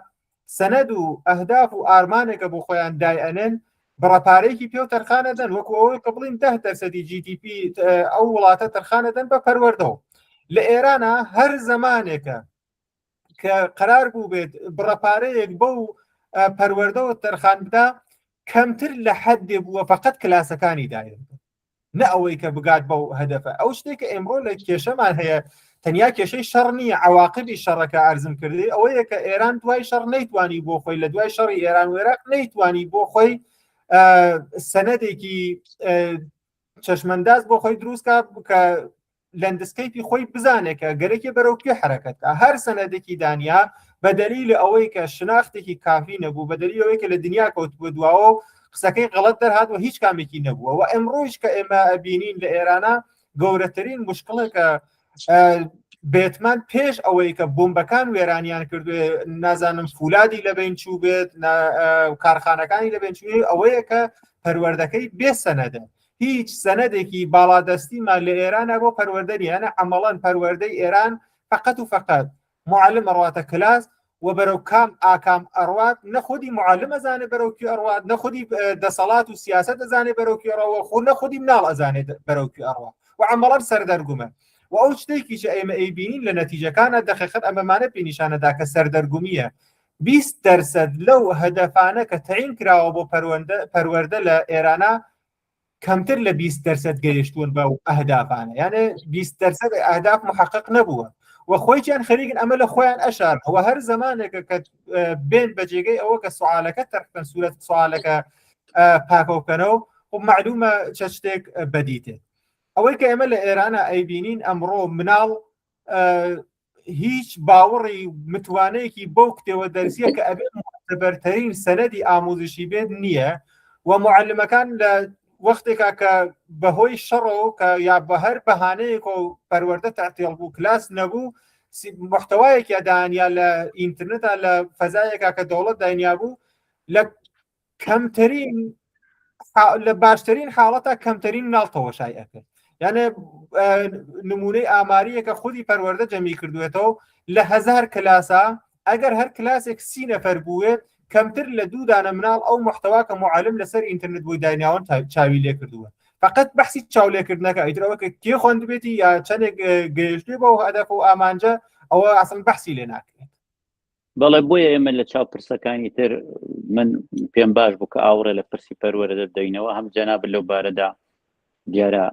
S2: سەنەد و ئەهداف و ئارمانێکە بۆ خۆیان دایئەنێن بڕە پارەیەکی پێ و تەرخانە دەن وەکو ئەوەی کە بڵین ده دەرسەدی GDP ئەو وڵاتە تەرخانە دەن بە پەروەردەوە لە ئێرانە هەر زەمانێکە کە قرار بوو بێت بڕە پارەیەک بەو پەروەردەوە تەرخان بدا کەمتر لە حدێ بووە فقط کلاسەکانی داێن نە ئەوەی کە بگات بەو هەدەفە ئەو شتێک کە ئێمڕۆ لە کێشەمان هەیە تەنیا کێشەی شەڕ نییە عواقبی شەڕەکە ئەرزم کردی ئەوەیە کە ئێران دوای شەڕ نەیتوانی بۆ خۆی لە دوای شەڕی ئێران و عێراق نەیتوانی بۆ خۆی سەنەدێکی چەشمەنداز بۆ خۆی دروستکە کە landscape ی خۆی بزانێت کە گەرەکێ بەرەو کوێ حرەکەت کا هەر سەنەدێکی دانیا بە دەلیل ئەوەی کە شناختێکی کافی نەبوو بە دەلیل ئەوەی کە لە دنیا کەوت بوو دواوە و قسەکەی غەڵەت دەرهات و هیچ کامێکی نەبووە و ئەمڕۆیش کە ئێمە ئەبینین لە ئێرانە گەورەترین مشکڵێکە. بێتمان پێش ئەوەی کە بۆمبەکان وێرانیان کردوێ نازانم فولادی لەبین چوو بێت کارخانەکانی لەبین چوێ ئەوەیە کە پەروەردەکەی بێ سەنەدە هیچ سەنەدێکی باڵادەستیمان لە ئێرانە بۆ پەروەردە نییە عەمەڵەن پەروەردەی ئێران فقط و فقط معلم ئەڕواتە کلاس و بەرەو کام ئاکام ئەڕوات نە خودی معلم ئەزانێ بەرەو کوێ ئەڕوات نە خودی دەسەڵات و سیاست ئەزانێ بەرەو کوێ ڕەوە خۆ نە خودی مناڵ ئەزانێت بەرەو کوێ ئەڕوا و عەمەڵەن سەردەرگومە و ئەو شتێکیش ئێمە ئەیبینین لە نەتیجەکانە دەقیقەت ئەمەمانە پێ نیشانەدا کە سەردەرگومیە 20 دەرسەد لەو هەدەفانە کە تەعین کراوە بۆ پەروەردە لە ئێرانە کەمتر لە 20 دەرسەد گەیشتوون بەو ئەهدافانە یانێ 20 دەرسەد ئەهداف محقق نەبووە و خۆیان خەریکن ئەمە لە خۆیان ئەشار ئەوە هەر زمانێکە کە بێن بە جێگەی ئەوە کە سوالەکە تەرحکەن سوورەت سوالەکە پاکەو بکەنەوە و معلومە چە شتێک بەدیتێت ئەوەی کە ئێمە لە ئێرانە ئەیبینین ئەمڕۆ مناڵ هیچ باوەڕی متوانەیەکی بەو کتێوە دەرسیە کە ئەبێ معتبەرترین سەنەدی ئاموزشی بێت نییە و معلمەکان لە وەختێکا کە بەهۆی شەڕەوە کە یا بە هەر بەهانەیەک و پەروەردە تەعتیڵ بوو کلاس نەبوو محتوایەکی دانیا لە ئینتەرنێتا لە فەزایەکە کە دەوڵەت داینیا بوو لە کەمترین لە باشترین حاڵەتە کەمترین مناڵ تەوەشای ئەکرد یانێ نمونەی ئاماریەکە خودی پەروەردە جەمی کردوێتەوە لە هزار کلاسا ئەگەر هەر کلاسێک سی نەفەر بووێت کەمتر لە دوو دانە مناڵ ئەو محتوا کە معلم لەسەر ئینتەرنێت بۆی دایناون چاوی لێ کردووە فقط بەحسی چاولێکردنەکە ئیترەوە کە کێ خوێندبێتی یا چەندێک گەیشتێ بەو هەدەف و ئامانجە ئەوە ئەسڵ بەحسی لێ ناکرێت
S1: بەڵێ بۆیە ئێمە لە چاو پرسەکانی تر من پێم باش بوو کە ئاوڕێ لە پرسی پەروەرە دەدەینەوە هەم جەناب لەو بارەدا دیارە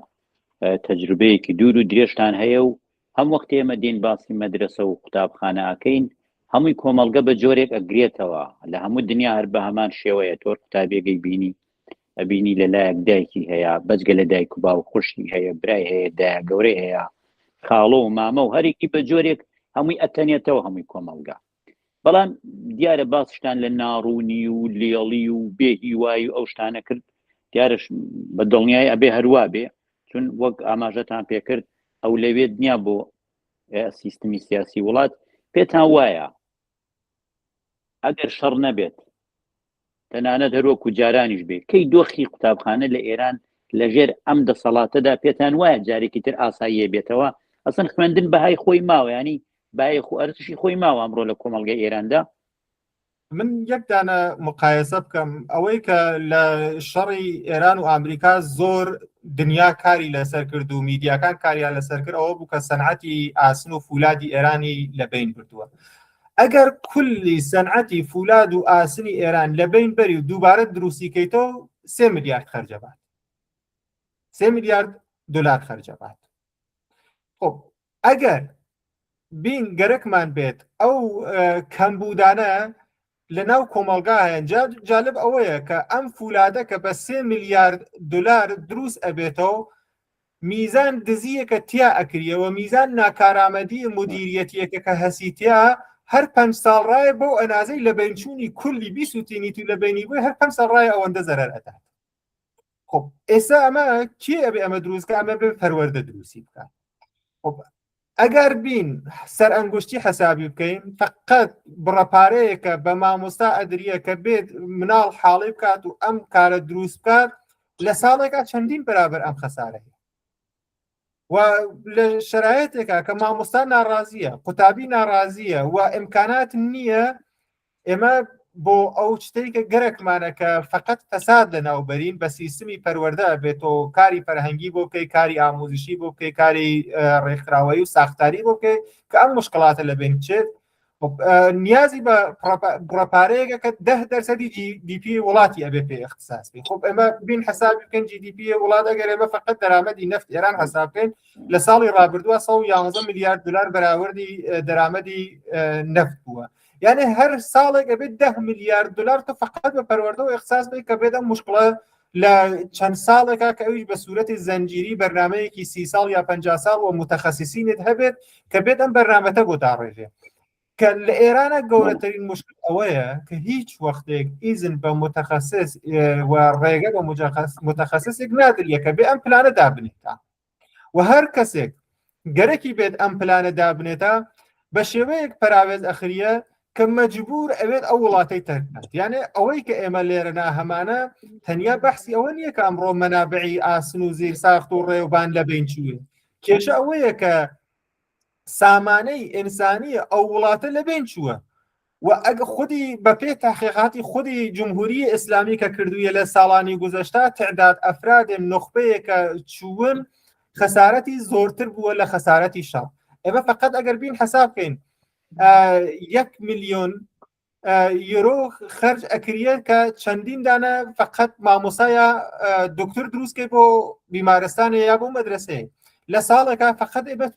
S1: تەجروبەیەکی دوور و درێژتان هەیە و هەم وەختی ئێمە دین باسی مەدرسە و قوتابخانە ئەکەین هەمووی کۆمەڵگە بە جۆرێک ئەگرێتەوە لە هەموو دنیا هەر بە هەمان شێوەیە تۆر قوتابیەکەی بینی ئەبینی لە لایەک دایکی هەیە بەجگە لە دایک و باو خوشکی هەیە برای هەیە دایە گەورەی هەیە خاڵۆ و مامە و هەرێکی بە جۆرێک هەمووی ئەتەنێتەوە هەمووی کۆمەڵگا بەڵام دیارە باسشتان لە ناڕوونی و لێڵی و بێ هیوایی و ئەو شتانە کرد دیارش بە دڵنیای ئەبێ هەروا بێ چون وەک ئاماژەتان پێکرد ئەو لەوێت نییە بۆ سیستمی سیاسی وڵات پێتان وایە ئەگەر شەڕ نەبێت تەنانەت هەروەکو جارانیش بێ کەی دۆخی قوتابخانە لە ئێران لەژێر ئەم دەسەڵاتەدا پێتان وایە جارێکی تر ئاساییە بێتەوە ئەسن خوێندن بەهای خۆی ماوە ینی بای خۆ ئەرزشی خۆی ماوە ئەمڕۆ لە کۆمەڵگە ئێراندا
S2: من یەک دانە مقایەسە بکەم ئەوەی کە لە شەڕی ئێران و ئامریکا زۆر دنیا کاری لەسەر کرد و میدیاکان کاریان لەسەر کرد ئەوە بوو کە سەنعەتی ئاسن و فولادی ئێرانی لە بین بردووە ئەگەر کولی سەنعەتی فولاد و ئاسنی ئێران لە بین بەری و دووبارە دروستی کەیتەوە سێ میلیارد خەرجەبات سێ میلیارد دلار خەرجەبات خب ئەگەر بین گەرەکمان بێت ئەو کەمبوودانە لە ناو کۆمەڵگا هەیە جالب ئەوەیە کە ئەم فولادە کە بە سێ میلیارد دلار دروست ئەبێتەوە میزان دزیەکە تیا ئەکریەوە میزان ناکارامەدی مدیریەتیەکە کە هەسیتیا هەر پەنج ساڵ ڕایە بەو ئەنازەی لە بینچوونی کولی بیسوتینیت و لە بینی بووی هەر پەنج ساڵ ڕایە ئەوەندە زەرەر ئەدات خب ئێستا ئەمە کێ ئەبێ ئەمە دروستکە ئەمە بێ پەروەردە دروستی بکات خب ئەگەر بین سەر ئەنگوشتی حەسابی بکەین فقط بڕە پارەیەکە بە مامۆستا ئەدریە کە بێت مناڵ حاڵی بکات و ئەم کارە دروست بکات لە ساڵێکا چەندین بەرابەر ئەم خەسارە هەیە و لە شرایەتێکا کە مامۆستا ناڕازیە قوتابی ناڕازیە و ئیمکانات نییە ئێمە بۆ ئەو شتەی کە گەرەکمانە کە فقط فەساد لە ناوبەرین بە سیستمی پەروەردە بێت و کاری فەرهەنگی بۆ بکەی کاری ئاموزشی بۆ بکەی کاری ڕێکخراوەیی و ساختاری بۆ بکەی کە ئەم مشکلاتە لە بین بچێت نیازی بە بڕەپارەیەکە کە ده دەرسەدی GDP وڵاتی ئەبێ پێ اختصاص بێ خب ئێمە بین حسابی بکەن GDP وڵات ئەگەر ئێمە فقط دەرامەتی نەفت ئێران حساب بکەین لە ساڵی ڕابردووە 111 میلیارد دلار بەراوردی دەرامەتی نەفت بووە یعنی هەر ساڵێک ئەبێت ده میلیارد دلار تۆ فقط بە پەروەردە و اختصاص بێت کە بێت ئەم مشکلە لە چەند ساڵێکا کە ئەویش بە سوورەتی زەنجیری بەرنمەیەکی سی ساڵ یا 50 ساڵ و متخصصینت هەبێت کە بێت ئەم بەرنامەتە بۆ داڕێژێ کە لە ئێرانە گەورەترین مشکل ئەوەیە کە هیچ وەختێک ئیزن بە متخصص و ڕێگە بە متخصصێک نادریە کە بێ ئەم پلانە دابنێتە و هەر کەسێک گەرەکی بێت ئەم پلانە دابنێتە بە شێوەیەک پەراوێز ئەخریە کە مەجبور ئەوێت ئەو وڵاتەی تەرکات یانێ ئەوەی کە ئێمە لێرە ناهەمانە تەنیا بەحسی ئەوە نییە کە ئەمڕۆ مەنابعی ئاسن و زیر ساخت و ڕێوبان لە بین چوون کێشە ئەوەیە کە سامانەی ئینسانی ئەو وڵاتە لە بین چووە و ئەگە خودی بە پێ تحقیقاتی خودی جمهوری ئیسلامی کە کردوویە لە ساڵانی گوزەشتا تعداد ئەفراد نخبەیە کە چوون خەسارەتی زۆرتر بووە لە خەسارەتی شەڕ. ئێمە فقط ئەگەر بین حساب بکەین یەک میلیۆن یۆرۆ خەرج ئەکریێت کە چەندین دانە فقط مامۆسایە دکتۆر دروستکەی بۆ بیمارستانە یا بۆ مەدرسەیە لە ساڵێکا فقط ئێمە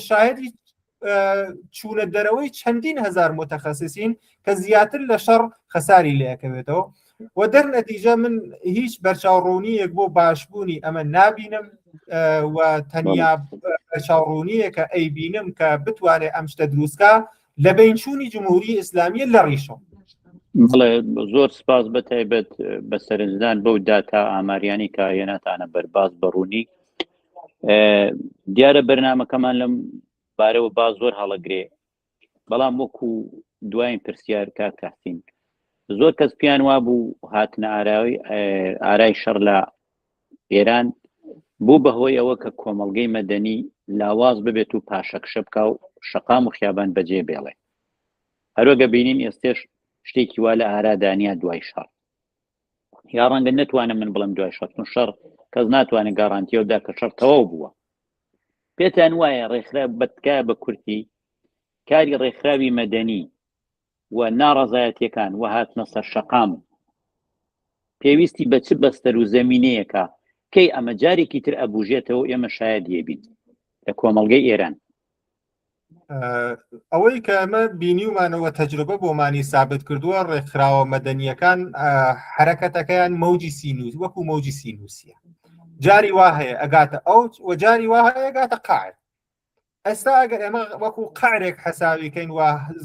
S2: شاهدی چوونە دەرەوەی چەندین هزار متەخەسسین کە زیاتر لە شەڕ خەساری لەکەوێتەوە و دەرنەتیجە من هیچ بەرچاوڕوونیەک بۆ باشبوونی ئەمە نابینم و تەنیا بەرچاوڕوونیەکە ئەیبینم کە بتوانێت ئەم شتە دروستکە لە بینچوونی جمهوری ئیسلامیە لە ڕیشە.
S1: بڵێ زۆر سپاس بە تایبەت بە سەرنجدان بەو داتا ئاماریانی کە هێناتانە بەرباز بەڕوونی دیارە بەرنمەکەمان لەم بارەوە با زۆر هەڵەگرێ بەڵام وەکو دوایین پرسیار کاک تەحسین زۆر کەس پیان وابوو هاتنە ئاراوی ئارای شەڕ لە ئێران بوو بەهۆی ئەوە کە کۆمەڵگەی مەدەنی لاواز ببێت و پاشەکشە بکا و شەقام و خیابان بەجێ بێڵێ هەروەگە بینین ئێستێش شتێکی وا لە ئارادانە دوای شەڕ یا ڕەنگە نەتوانم من بڵم دوای شەڕ چون شەڕ کەس ناتوانێت گاڕانتیەوەدا کە شەڕ تەواو بووە پێتان وایە ڕێکخرا بەتکایە بە کورتی کاری ڕێکخراوی مەدەنی و ناڕەزایەتیەکان و هاتنە سەر شەقام پێویستی بە چ بەستەر و زەمینەیەکە کەی ئەمە جارێکی تر ئەبوژێتەوە ئێمە شایەد یەبین لە کۆمەڵگەی ئێران؟
S2: ئەوەی کە ئەمە بینیومانەوە تەجروبە بۆمانی سابت کردووە ڕێکخراوە مەدەنیەکان حرەکەتەکەیان مەوجی سینوس وەکو مەوجی سینوسیە جاری وا هەیە ئەگاتە ئەو و جاری وا هەیە ئەگاتە قاعد ئێستا ئەگەر ئێمە وەکو قعرێک حەساوی کەین و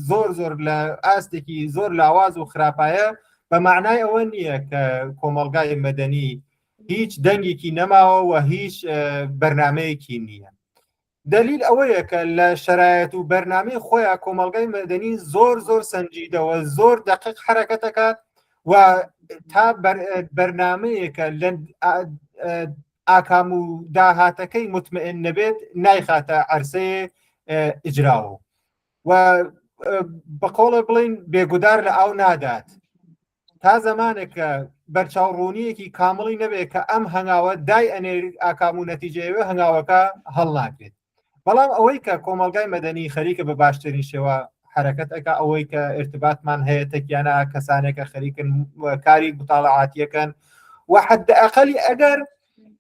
S2: زۆر زۆر لە ئاستێکی زۆر لاواز و خراپایە بە معنای ئەوە نییە کە کۆمەڵگای مەدەنی هیچ دەنگێکی نەماوە و هیچ بەرنمەیەکی نییە دەلیل ئەوەیە کە لە شەرایەت و بەرنامەی خۆیان کۆمەڵگای مەدەنی زۆر زۆر سەنجیدەوە زۆر دقیق حرەکەتەکات و تا بەرنمەیەکە لە ئاکام و داهاتەکەی مطمئن نەبێت نایخاتە عرسەیە ئیجراوە و بەقۆڵە بڵین بێگودار لە ئاو نادات تا زەمانێک کە بەرچاوڕوونییەکی کامڵی نەبێت کە ئەم هەنگاوە دای ئەنێ ئاکام و نەتیجەیەوە هەنگاوەکە هەڵناگرێت بەڵام ئەوەی کە کۆمەڵگای مەدەنی خەریکە بە باشترین شێوە حرەکەت ئەکا ئەوەی کە ارتباتمان هەیە تەکیانە کەسانێکە خەریکن کاری متاڵعاتیەکەن و حد ئەقلی ئەگەر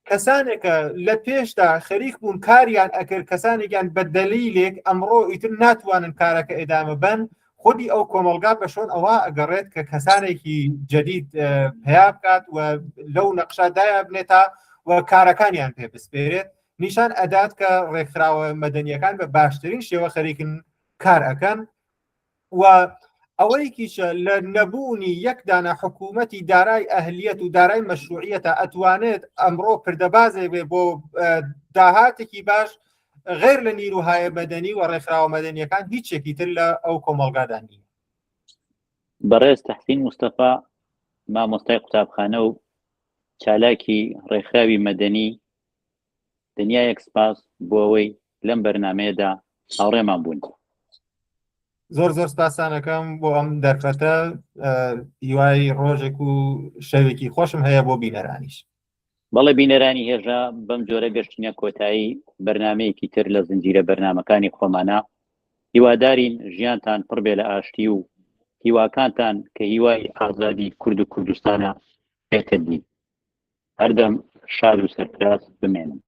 S2: کەسانێکە لە پێشدا خەریک بوون کاریان ئەکرد کەسانێکیان بە دەلیلێک ئەمڕۆ ئیتر ناتوانن کارەکە ئێدامە بن خودی ئەو کۆمەڵگا بە شۆن ئەوە ئەگەڕێت کە کەسانێکی جدید پیا بکات و لەو نەقشا دایە بنێتا و کارەکانیان پێ بسپێرێت نیشان ئەدات کە ڕێکخراوە مەدەنیەکان بە باشترین شێوە خەریکن کار ئەکەن و ئەوەیکیشە لە نەبوونی یەک دانە حکوومەتی دارای ئەهلیەت و دارای مەشروعیەتە ئەتوانێت ئەمڕۆ پردەبازێک بێ بۆ داهاتێکی باش غیر لە نیروهایە مەدەنی و ڕێکخراوە مەدەنیەکان هیچێکی تر لە ئەو کۆمەڵگادا نییە.
S1: بەڕێز تەحسین مستەفا مامۆستای قوتابخانە و چالاکی ڕێکخراوی مەدەنی دنیایەک سپاس بۆ ئەوەی لەم بەرنمەیەدا هاوڕێمان بوون.
S2: زۆر زۆر سپاسانەکەم بۆ ئەم دەرفەتە هیوای ڕۆژێک و شەوێکی خۆشم هەیە بۆ بینەرانیش.
S1: بەڵێ بینەرانی هێژا بەم جۆرە گەشتینە کۆتایی بەرنمەیەکی تر لە زنجیرە بەرنمەکانی خۆمانە هیوادارین ژیانتان پڕ بێ لە ئاشتی و هیواکانتان کە هیوای ئازادی کورد و کوردستانە بێتە دی هەردەم شاد و سەرفراز بمێنن.